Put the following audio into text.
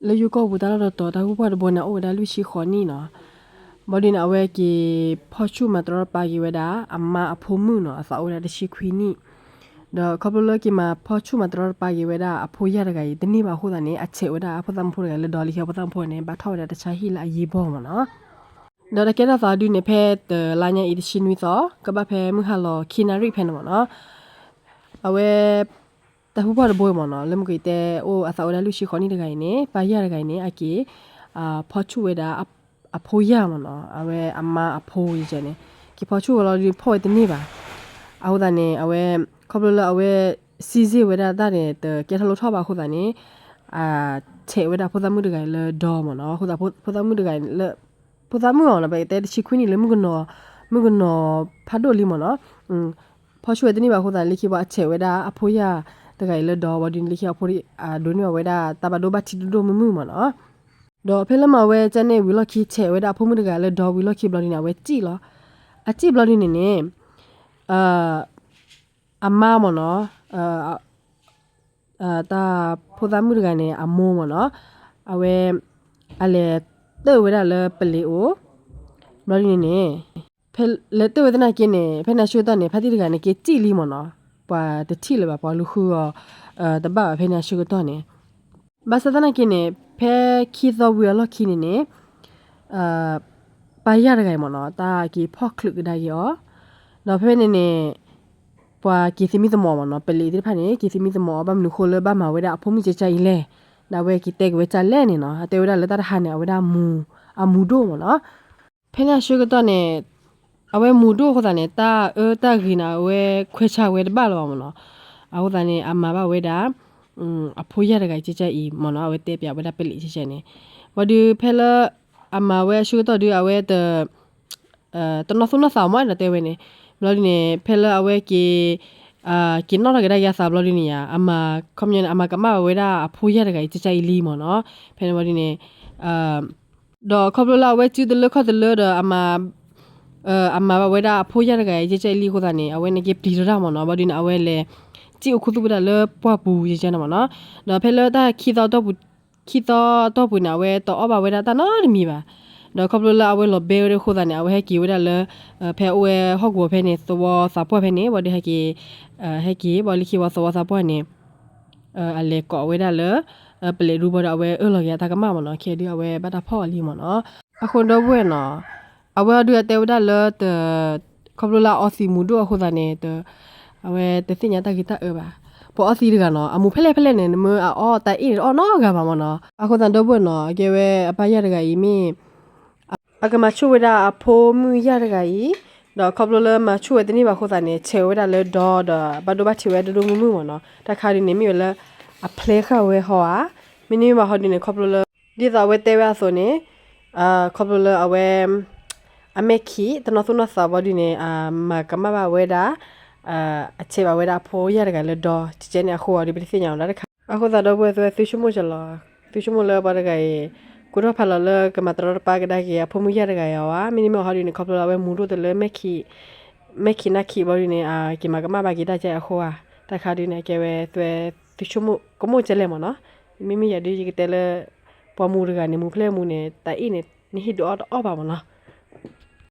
လၢယိၤကီၢ်ပူၤတၢ်လီၢ်တတီၤ တၢ်ဂိၢ်ပှၢ်တဘိန့ၣ် အိၣ်ဝဲဒၣ်လွံၢ်ဆံဃိးနံၣ်နီၤ. ဘၣ်ဒုန့ၣ် အဝဲက့ၤဖီၣ်ဆူၣ်မၤတရီတပါက့ၤဝဲဒၣ် အမါအဖိမုၣ်နီၤ, အသးအိၣ်ဝဲဒၣ်တဆံခွံနံၣ်. ဒီးခီဖျိလၢက့ၤမၤဖီၣ်ဆူၣ်မၤတရီတပါက့ၤဝဲဒၣ်အဖိယၢ်တဂၤအံၤ တန့ၢ်ဘၣ်အဃိသတးန့ၣ် အဆဲးဝဲဒၣ်အဖိသၣ်မုၣ်ဖိတဂၤလၢဒီလံခံအဖိသၣ်မုၣ်ဖိန့ၣ် ဘၣ်ထီၣ်ဝဲဒၣ်တၢ်ဆါဟံၣ်လၢအယံၤဘီမ့ၢ်နီၤ. ဒီးတၢ်ကဲထီၣ်သးဒုန့ၣ် ဖဲတလါညါအံၤတဆံနွံသီ ကဘၣ်ဖဲမုၢ်ဟါလီၤခံနၣ်ရံၣ်ဖဲန့ၣ်မ့ၢ်နီၤ. အဝဲ တၢ်ဂိၢ်ပှၢ်တဘိမ့ၢ်နီၤ, လၢမ့ၢ်က့ၤတဲအိၣ် အသးအိၣ်ဝဲဒၣ်လွံၢ်ဆံဃိးနံၣ်တဂၤအံၤန့ၣ် ပၢ်ယၢ်တဂၤအံၤန့ၣ် အက့ၤ ဖီၣ်ဆူၣ်ဝဲဒၣ် အဖိယၢ်မ့ၢ်နီၤ, အဝဲအမါအဖိယဲန့ၣ် က့ၤဖီၣ်ဆူၣ်ဝဲလီၤဒုး ဖီၣ်ဝဲတန့ၢ်ဘၣ်. အဃိသတးန့ၣ် အဝဲ ခီဖျိလၢအဝဲ စံးစ့ၢ်ဝဲဒၣ်တၢ်န့ၣ် တကဲထီၣ်လိၣ်ထီၣ်ဘၣ်အဃိသတးန့ၣ် အဆဲးဝဲဒၣ်ဖိသၣ်မုၣ်တဂၤအံၤလၢဒီမ့ၢ်နီၤ. အဃိသတးဖိသၣ်မုၣ်တဂၤလၢ ဖိသၣ်မုၣ်အီၤနီၤ, ပကတဲတဆံခွံနံၣ်လၢ မုၣ်ကနီၤဖးဒိၣ်လံမ့ၢ်နီၤ. ဖီၣ်ဆူၣ်ဝဲတန့ၢ်ဘၣ်အဃိသတးန့ၣ် လၢခံဘီအဆဲးဝဲဒၣ်အဖိယၢ်တဂၤအံၤလၢဒီ ဘၣ်ဒုန့ၣ် လၢခံအဖိ အဒိးန့ၢ်ဘၣ်ဝဲဒၣ်တၢ်ဘၣ်ဒိဘၣ်ထံးဒိၣ်ဒိၣ်မုၢ်မုၢ်မ့ၢ်နီၤ. ဒီးဖဲလၢမၤဝဲကန့ၣ်ဝံၤလီၢ်ခံ ဆဲးဝဲဒၣ်အဖိမုၣ်တဂၤလၢဒီဝံၤလီၢ်ခံဘျီဒုန့ၣ် အဝဲစံၣ်လီၤ. အစံၣ်ဘျီဒုန့ၣ်န့ၣ် အမါမ့ၢ်နီၤ, တၢ်ဖိသၣ်မုၣ်တဂၤန့ၣ် အမိၢ်မ့ၢ်နီၤ, အဝဲ အလဲၤတၢၣ်ဝဲဒၣ်လၢပလံးအိၣ် ဘျီဒုန့ၣ်န့ၣ် ဖဲလဲၤတၢၣ်ဝဲသနာ်က့န့ၣ် ဖဲန့ၣ်အဆၢကတီၢ်န့ၣ် ဖါတံၢ်တဂၤန့ၣ် က့ၤစံၣ်လံမ့ၢ်နီၤ, ပှၤတထံၣ်လၢၤဘၣ် ပှၤလူၤဃုအီၤ တဘၣ်ဘၣ်ဖဲန့ၣ်အဆၢကတီၢ်န့ၣ်, ဘၣ်ဆၣ်သနာ်က့န့ၣ် ဖဲခံသီဝံၤအလီၢ်ခံန့ၣ်န့ၣ် ပၢ်ယၢ်တဂၤအံၤမ့ၢ်နီၤ တၢ်က့ၤဖီၣ်ချုးကဒါက့ၤအီၤ, ဒီးဖဲန့ၣ်န့ၣ် ပှၤက့ၤသမံသမိးမ့ၢ်နီၤ ပလံးသ့ၣ်တဖၣ်န့ၣ် က့ၤသမံသမိးအီၤ ဘၣ်မနုၤဃိလၢဘၣ်မၤဝဲဒၣ်အဖိမုၣ်ကၠဲကၠဲအံၤလဲၣ်, ဒီးအဝဲက့ၤတဲက့ၤဝဲကၠဲလဲၣ်န့ၣ်နီၤ, အတဲဝဲဒၣ်လၢတၢ်တဟါန့ၣ် အဝဲဒၣ် အမူၤဒိၣ်မ့ၢ်နီၤ. ဖဲန့ၣ်အဆၢကတီၢ်န့ၣ် အဝဲမူၤဒိၣ်အဃိသတးန့ၣ် တၢ်အၢတၢ်ဂ့ၤန့ၣ် အဝဲခွဲးဆါဝဲတဘၣ်လၢၤဘၣ်မ့ၢ်နီၤ, အဃိသတးန့ၣ် အမၤဘၣ်ဝဲဒၣ် အဖိယၢ်တဂၤအံၤကၠဲကၠဲအံၤမ့ၢ်နီၤ, အဝဲတဲပၠးဝဲဒၣ်ပလံးကၠဲကၠဲန့ၣ်, ဘျီဒုးဖဲလၢ အမၤဝဲအဆၢကတီၢ်ဒုး အဝဲတ တနီၣ်သူၣ်နီၣ်သးမ့ၢ်နီၤ တဲဝဲန့ၣ်, ဘျီဒုးန့ၣ် ဖဲလၢအဝဲက့ၤ က့ၤနီၣ်ထီၣ်က့ၤဒၣ်က့ၤအသးဘျီဒုးန့ၣ်ယါ အမၤ ခီပညီန့ၣ် အမၤကမၣ်ဝဲဒၣ်အဖိယၢ်တဂၤအံၤကၠဲကၠဲအံၤလံမ့ၢ်နီၤ, ဖဲန့ၣ်ဘျီဒုးန့ၣ် ဒီးခီဖျိလၢအဝဲစုတလၢခီၣ်တလၢဒီး အမၤဘၣ်ဝဲဒၣ်အဖိယၢ်တဂၤအံၤကၠဲကၠဲအံၤလံအဃိသတးန့ၣ် အဝဲန့ၣ်က့ၤပျံၤထီၣ်တၢ်မ့ၢ်နီၤ, ဘျီဒုးန့ၣ် အဝဲလဲၤ စံၣ်အိၣ်ခူသူၣ်ဝဲဒၣ်လၢပှၢ်ပူၤကၠဲကၠဲန့ၣ်မ့ၢ်နီၤ, ဒီးဖဲလၢတၢ်ခံသီတီၢ်ပူၤ ခံသီတီၢ်ပူၤန့ၣ် အဝဲတအီၣ်ဘၣ်ဝဲဒၣ်တၢ်နီတမံၤဘၣ်, ဒီးခီဖျိလၢအဝဲလီၤဘဲဝဲဒၣ်အဃိသတးန့ၣ် အဝဲဟဲက့ၤဝဲဒၣ်လၢ ဖဲအိၣ်ဝဲဟီၣ်ကဝီၤဖဲန့ၣ် သဝီသးပှၢ်ဖဲန့ၣ် ဘျီဒုးဟဲက့ၤ ဟဲက့ၤ ဘျီလၢခံဝဲသဝီသးပှၢ်န့ၣ် အလဲၤကိးဝဲဒၣ်လၢ ပလံးဒူဘျီဒီး အဝဲအၢၣ်လီၤက့ၤအတၢ်ကမၣ်မ့ၢ်နီၤ, ခဲဒုးအဝဲဘၣ်တၢ်ဖီၣ်အီၤလံမ့ၢ်နီၤ, အဃိဒီပုၢ်ဝဲၢ်နီၤ, အဝဲအီၤဒုးအတဲဝဲဒၣ်လၢ ခီဖျိလၢအအီသံးမူၤဒိၣ်အဃိသတးန့ၣ် အဝဲတသ့ၣ်ညါတၢ်ဂ့ၤတၢ်အၢဘၣ်, ပှၤအီသံးတဂၤနီၤ အမူၤဖဲလဲၣ်ဖဲလဲၣ်န့ၣ် နမ့ၢ်အအီတၢ်အ့ၣ်န့ၣ် တအီၣ်နီတဂၤဘၣ်မ့ၢ်နီၤ, အဃိသတးဒီပုၢ်ဝဲၢ်နီၤ အကဲဝဲအပၢ်ယၢ်တဂၤအံၤမ့ၢ် အကမၤဆူၣ်ဝဲဒၣ်အဖိမုၣ်ယၢ်တဂၤအံၤ, ဒီးခီဖျိလၢမၤဆူၣ်ဝဲတန့ၢ်ဘၣ်အဃိသတးန့ၣ် ဆဲးဝဲဒၣ်လၢဒီဒီး ဘၣ်ဒိဘၣ်ထံးဝဲဒိၣ်ဒိၣ်မုၢ်မုၢ်မ့ၢ်နီၤ, တၢ်ခါဒုးန့ၣ် မ့ၢ်ဝဲလၢ အဖျဲဃာ်ဝဲဟီဧါ, မ့တမ့ၢ်ဘၣ်ဟီဒုးန့ၣ် ခီဖျိလၢ ဒ်သိးအဝဲတဲဝဲအသိးန့ၣ် ခီဖျိလၢအဝဲ အမဲၢ်ခံး တနီၣ်သူၣ်နီၣ်သးဘျီဒုးန့ၣ် အမၤကမၣ်ဘၣ်ဝဲဒၣ် အဆဲးဘၣ်ဝဲဒၣ်အဖိယၢ်တဂၤလၢဒီ ကဲကဲန့ၣ်အဃိအီၤဒုး ပတသ့ၣ်ညါလီၤတၢ်တခါ, အဃိသတးဒီပုၢ်ဝဲၢ်သုသုဆိကမိၣ်ကလီၤ, သုဆိကမိၣ်လၢပှၤတဂၤအံၤ ကူထီၣ်ဖးလီၤလၢကမၤတရီတပါကဒါက့ၤအဖိမုၣ်ယၢ်တဂၤအံၤအီၤဧါ, မ့တမ့ၢ်ဟီဒုးန့ၣ် ခီဖျိလၢအဝဲမူၤဒိၣ်တလၢ မဲၢ်ခံးနၢ်ခံးဘျီဒုးန့ၣ် က့ၤမၤကမၣ်ဘၣ်က့ၤတၢ်ကဲအဃိဧါ, တၢ်တခါဒုးန့ၣ် အကဲဝဲသုသုဆိကမိၣ်ကမိၣ်ကဲလဲၣ်မ့ၢ်နီၤ, မ့မ့ၢ်ယၤဒုးယကတဲလၢ ပှၤမူၤတဂၤန့ၣ် မူၤဖဲလဲၣ်မူၤန့ၣ် တၢ်အ့ၣ်န့ၣ် နဟ့ၣ်ဒုးအီၣ်တအီၣ်ဘၣ်မ့ၢ်နီၤ,